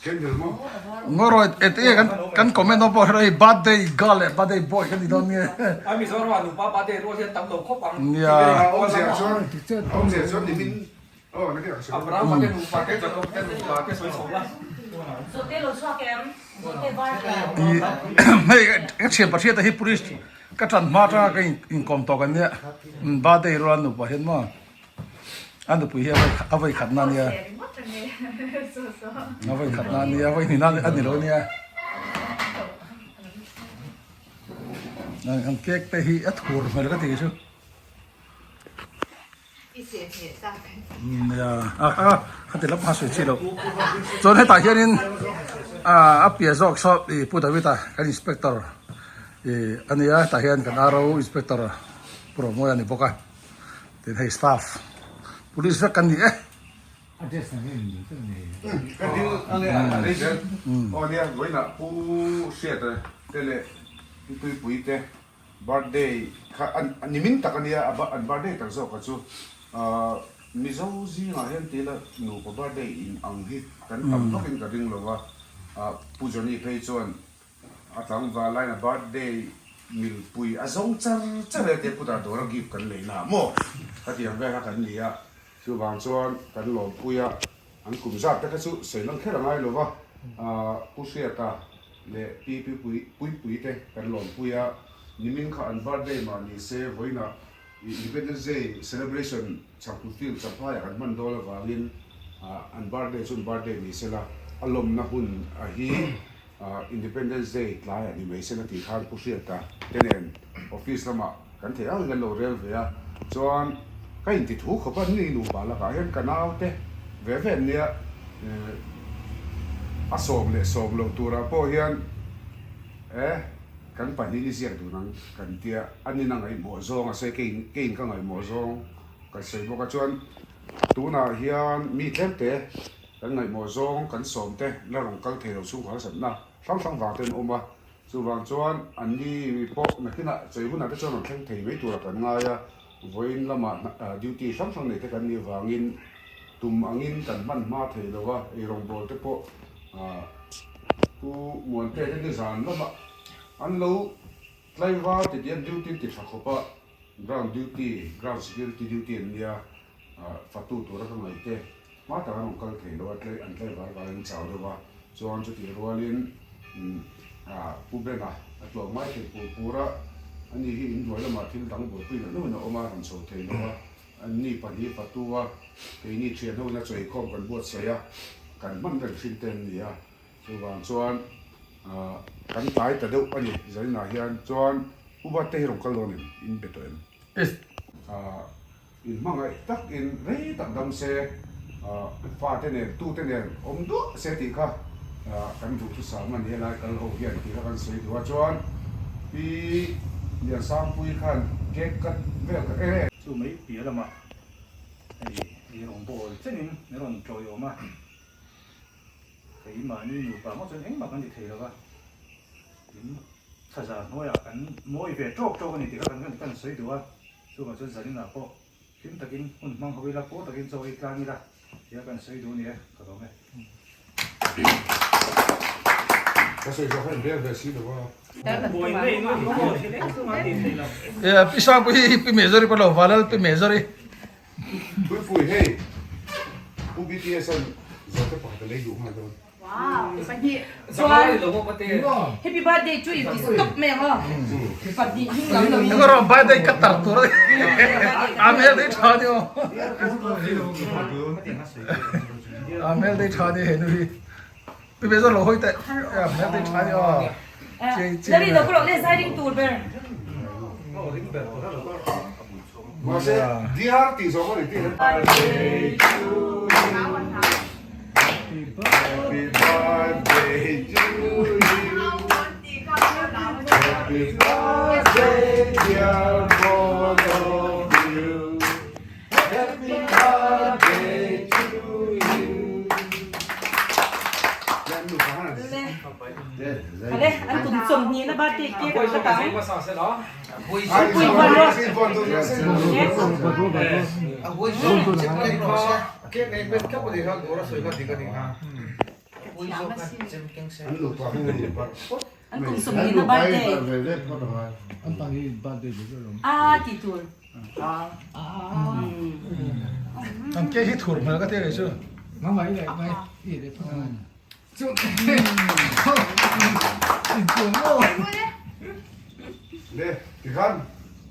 Ngaw ete kan kan comment dawn pawh hre hei birthday girl leh birthday boy kan ti dawn nge. A Mizoram ah nupa birthday rual hian tam lo khawp ang. Nia. Awmzia chuan awmzia chuan nimin aw na kiang sawi. Abraham te nupa te Jacob te nupa te sawi chho la. Zawhte lo chhuak em? Zawhte var hlai. Hei ka thian Pathian te hi police ka tan hma atanga ka inkawm tawh kan nia. Birthday rual nupa hian maw. A nupui hi a vawi khat na nia. A vawi khat na nia, a vawi hnih na a ni lo nia. An cake te hi a thur hmel ka ti chu. Nia, a a khati lam kha sawi chi lo. Chuan hetah hianin a piah zawk saw i Pu David-a kan inspector i a nia, hetah hian kan RO inspector Pu Romoia a ni bawk a. Tin hei staff police vek kan ni e. Ka dil ange a rei zel. Aw nia vawiinah Pu Hriata te leh Pi Puipui te birthday kha a nimin tak ania an birthday tak zawk kha chu Mizo zingah hian tila nupa birthday in ang hi kan tam vakin ka ring lo va, Pu Johnny phei chuan A tlangval lain a birthday milpui a zawng char char e tia putar dawra gift kan lei na maw ka ti ang vel kha kan ni a, chuvang chuan kan lawmpui a, an kum zat te kha chu sawi lang kher a ngai lo va, Pu Hriata leh Pi Puipui te kan lawmpui a, nimin kha an birthday mah ni se vawiinah Independence Day celebration chhaktu field Champhaiah kan hman dawn avangin an birthday chu an birthday ni sela a lawmna hun a hi. Independence Day tlaiah ni mai sen a tih khan Pu Hriata te nen office lamah kan theih ang in kan lo rel ve a, chuan ka inti thu khawp a, ni nupa lakah hian ka naute ve ve an nia, a sawm leh sawm loh turah pawh hian e kan pahnih ni ziak dun ang kan tia, a nina ngaihmawh zawng a sawi keiin ka ngaihmawh zawng ka sawi bawk a, chuan tunah hian mi tlemte. Kan ngaihmawh zawng kan sawm te la rawn kal thei lo chhungkaw harsatna hrang hrang vang te an awm a, chuvang chuan an ni pawh nakinah chei hunah te chuan rawn thleng thei mai turah kan ngai a, vawiin lamah duty hrang hrang nei te kan nih avangin tum angin kan hman hma thei lo a, eirawngbawl te pawh Pu Muante te nizan lamah an lo tlaivar titi an duty an ti tha khawp a, ground duty, ground security duty an nia. Fatu tura ka ngaih te hma tak an rawn kal thei lo a, an tlai var var in chau deuh a, chuan chutih rualin Pu Bena a tlawm ngai thei pur pur a, ani hi inhnuai lamah thil dang buaipui neuh neuhin a awm a, rawn chho thei lo a, anni pahnih fatu a, keini thian ho in a chawikhawm kan buatsaih a, kan hman reng thin te an ni a, chuvang chuan kan tlai ta deuh a ni zaninah hian, chuan Pu Bate hi rawn kal dawn em? In be tawh em? In hmangaih tak in rei tak dam se, fate nen, tute nen awm duah se tih kha kan duhthusam a ni helai kal ho hian tih kha kan sawi duh a. Chuan Pi Liansangpuii khan cake cut vel kha e. Chu mai piah lamah hei ei rawn bawl chenin min rawn tawiawm a, keimahni nupa ngawt chuan engmah kan ti thei lo va, in thaza hnuaiah kan mawi ve tawk tawk a ni tih kha kan sawi duh a. Chuvang chuan zaninah pawh hlim takin hun hmang ho ila, pawl takin chaw ei tlang ila tia kan sawi duh a ni e, ka lawm e. Ka sawi zawh kha in rel ve si lo a. Pi Sangpui hi Pi Mezori pawh lo Valal Pi Mezori. Puipui hei Pu BTS an zawhte pakhat a lei duh nghal dawn. Wow, pahnih chuan happy birthday to you ti stop mai ang aw. Pahnih hming lam lo in. Rawh birthday ka tar tur a ni. A hmel dei tha ni aw. A hmel dei tha ni henu hi. Pi ve zawr lo hawi teh. A hmel dei tha ni aw. Lari lo ka rawh le zai ring tur ber. Mahse DR tih zawng a ni tih. Birthday to you. Happy birthday to you. Happy birthday dear both of you. Happy birthday to you. Ale, an tum 20 na birthday cake an ka tang. An nupa hming a ni barh phawt An kum sawmhnih na birthday. A ti tur. An ke hi thur hmel ka ti rei chu. Le, tikhan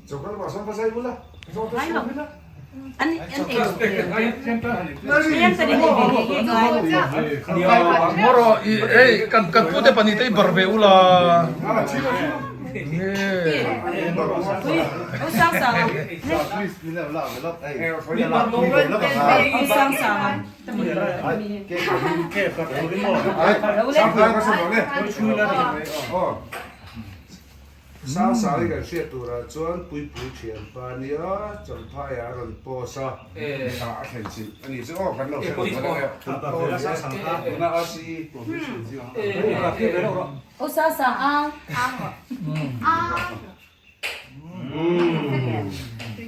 choka lamah sawn va zai bula, zawhte sawn bula. An an ei lo Em ka din ei ve nge nge ngai. Mawraw i ei kan kan pute pahnih te i bar ve ula. Nge. O sang sang a. O sang sang a. Sang i kan hriat turah chuan Puipui thianpa nia Champhaiah a rawn post a, a thlen chilh a ni chu aw kan lo hre lo tuna RCE O sang sang a.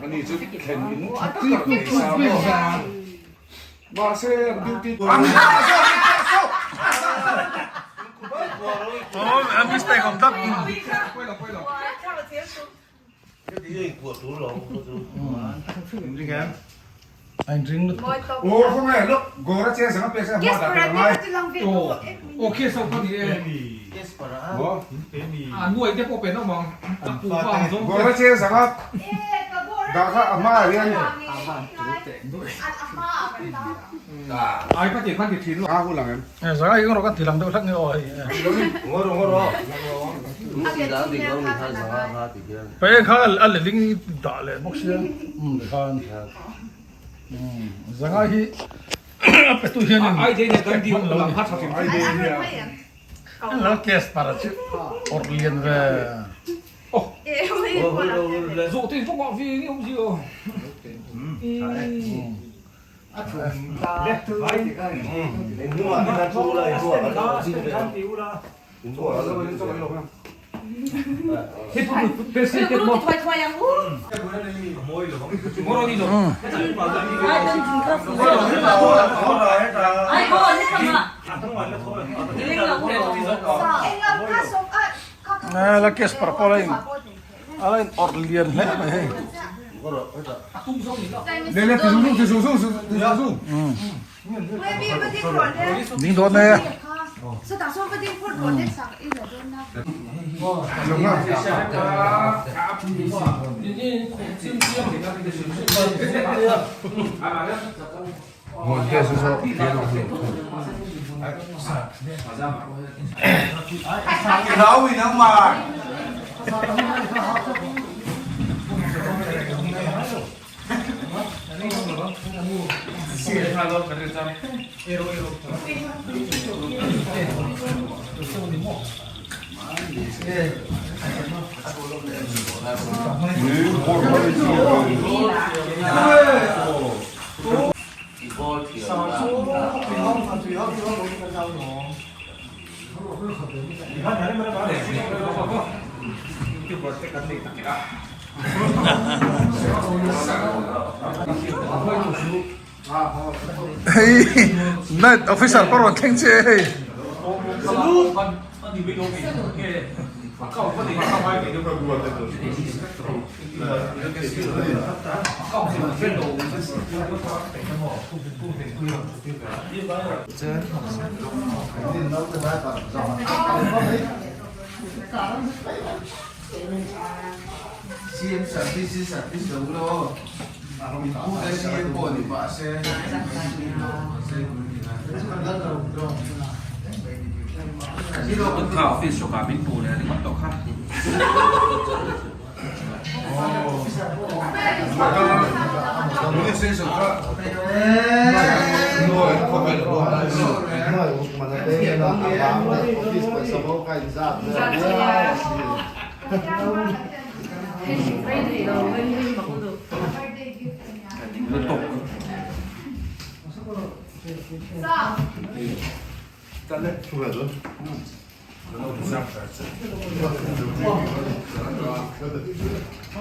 Ani chu thlen in tha tak a rawn nei sa maw? Mahse an duty tur Aw mistake awm tlat. A inring lutuk. Aw khawnge lawk gawr a cheng sang a pek sang hma dah tur a ngai. Aw case ho kha ni e. A nuai te pawh pen awm ang. A pu pa ang zawng te. Gawr a cheng sang a dah kha a hmaah hian. Ai kha ti khan ti thin lo. A hun ang em? Zanga hi rawh kan ti lang deuh hlek nge aw hei. Peng kha a leling dah leh bawk sia tikhan zanga hi a petu hianin hman lo ni lal case para chu awrh lian ve. La case par pawh a la in awrh lian hle mai hei. Ding dawn e. Hei night officer pawh rawn thleng che hei.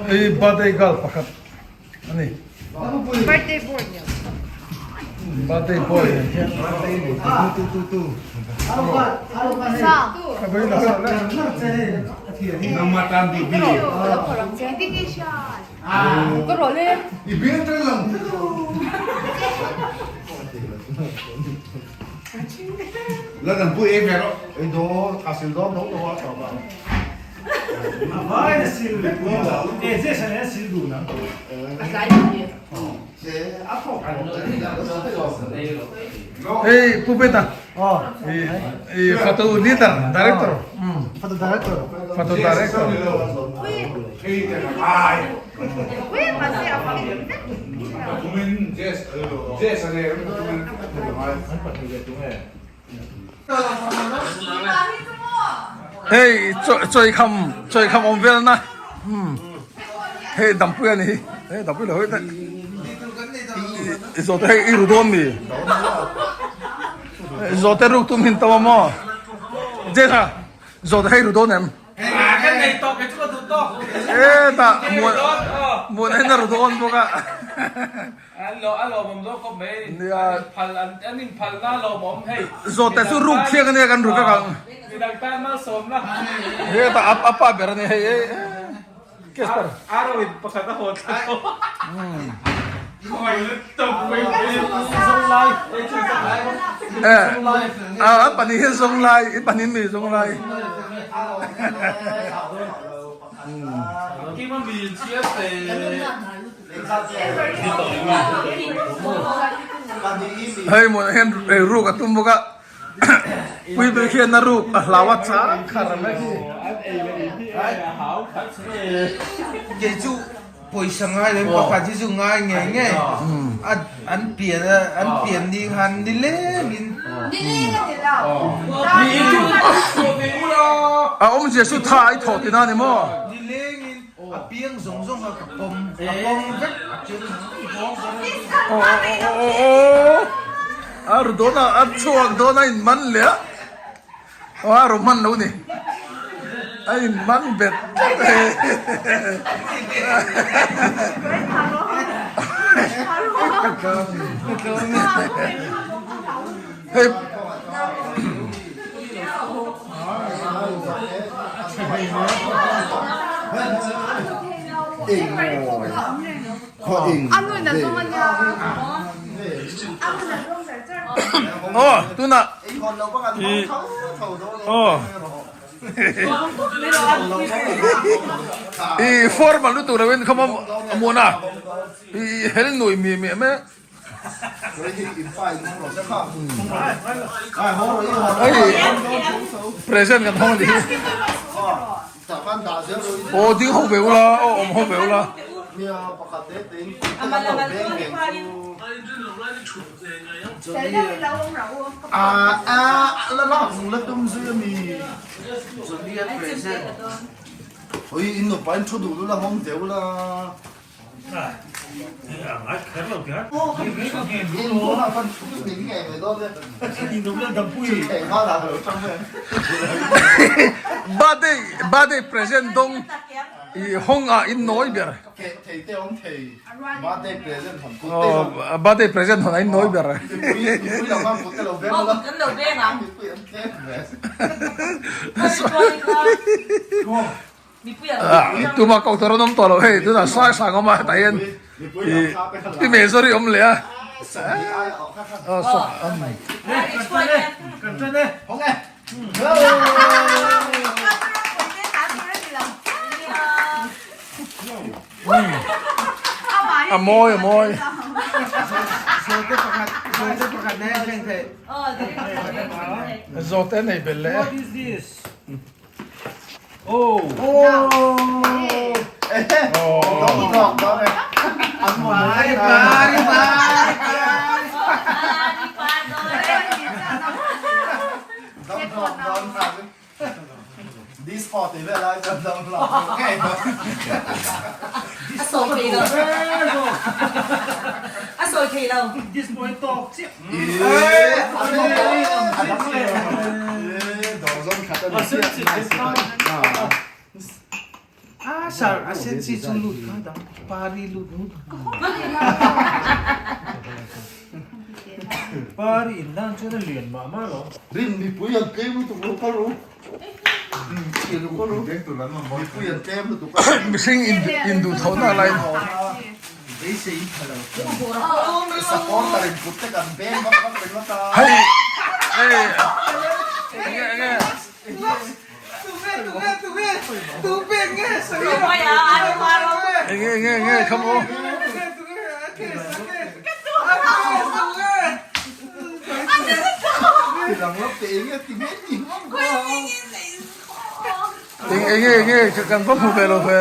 Hei birthday girl pakhat a ni. Birthday boy Hei Pu Peta i fatu leader director fatu director fatu director Hei chawi kham chawi kham awm vel na hei dampui a ni hi hei dampui lo hei i zawh te hei i ru dawn mi zawh te ruk tum hin tawh a maw Jesa zawh te hei ru dawn em e tah muan muan en a ru dawn bawk a. An lo a lawmawm zawk khawp mai. Nia. An inphal an an inphalna a lawmawm hei. Zawhte chu ruk thiang ania kan ruk a kang. Midang tan malsawmna. Heta a a pa ber ania hei e Casper. Arrow in pakhat a haw thla tawh. Khawi lutuk mai mai. Zawng lai. Ei chu zawng lai. Eh a an pahnih hian zawng lai in pahnih mi zawng lai. Kima mi in chhiar teh. Hei maw hian ei ruk a tum bawk a pui ber khian a ruk a hlau a chang khar ang a khi. Kei chu pawisa ngai lo in pakhat hi chu ngai ngei ngei a an pian a an pian ni khan nileng in. A awmzia chu tha i thawh tihna a ni maw? Nileng in. A piang zawng zawng kha ka pawm ka pawm vek a piang Aw aw aw aw a ru dawn a a chhuak dawn a in man leh a aw a ru hman lo ni a in man bet tlat e hei Aw tunah i aw i formal lutuk lo in khawm a muan a i hel nui mi mi em e. Hei present kan hawng a nih hi aw ding ho ve ula aw awm ho ve ula. Birthday birthday present dawng i hawng ah in nawi ber aw birthday present hawn ah in nawi ber Tuma ko tur an awm tawh lo hei tunah sai sang awm a hetah hian ih i mezawr hi awm leh a a mawi a mawi. Zawhte nei belh leh e. Pangpar i in nan chuan a lian mah mah lo. Rin mipui an tlem lutuk lo kal ru. Mipui an tlem lutuk a. Mihring induh tho na lai. Supporter in kut te kan beng vak vak ringawt a. Hei hei enge enge. Enge enge enge come on. Eng enge enge kan va hmu ve lo ve.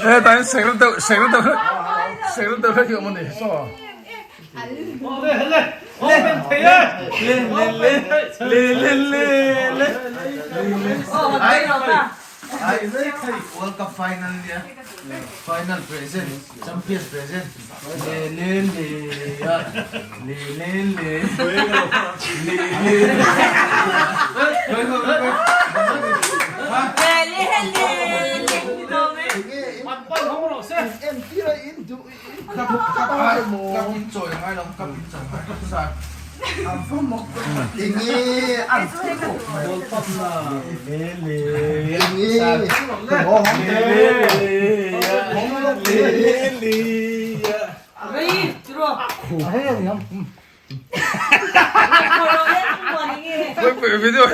E tain sek deuh sek deuh sek deuh hlek hi awm a ni saw. World Cup final nia final present champion present le le le a le le le le le Video.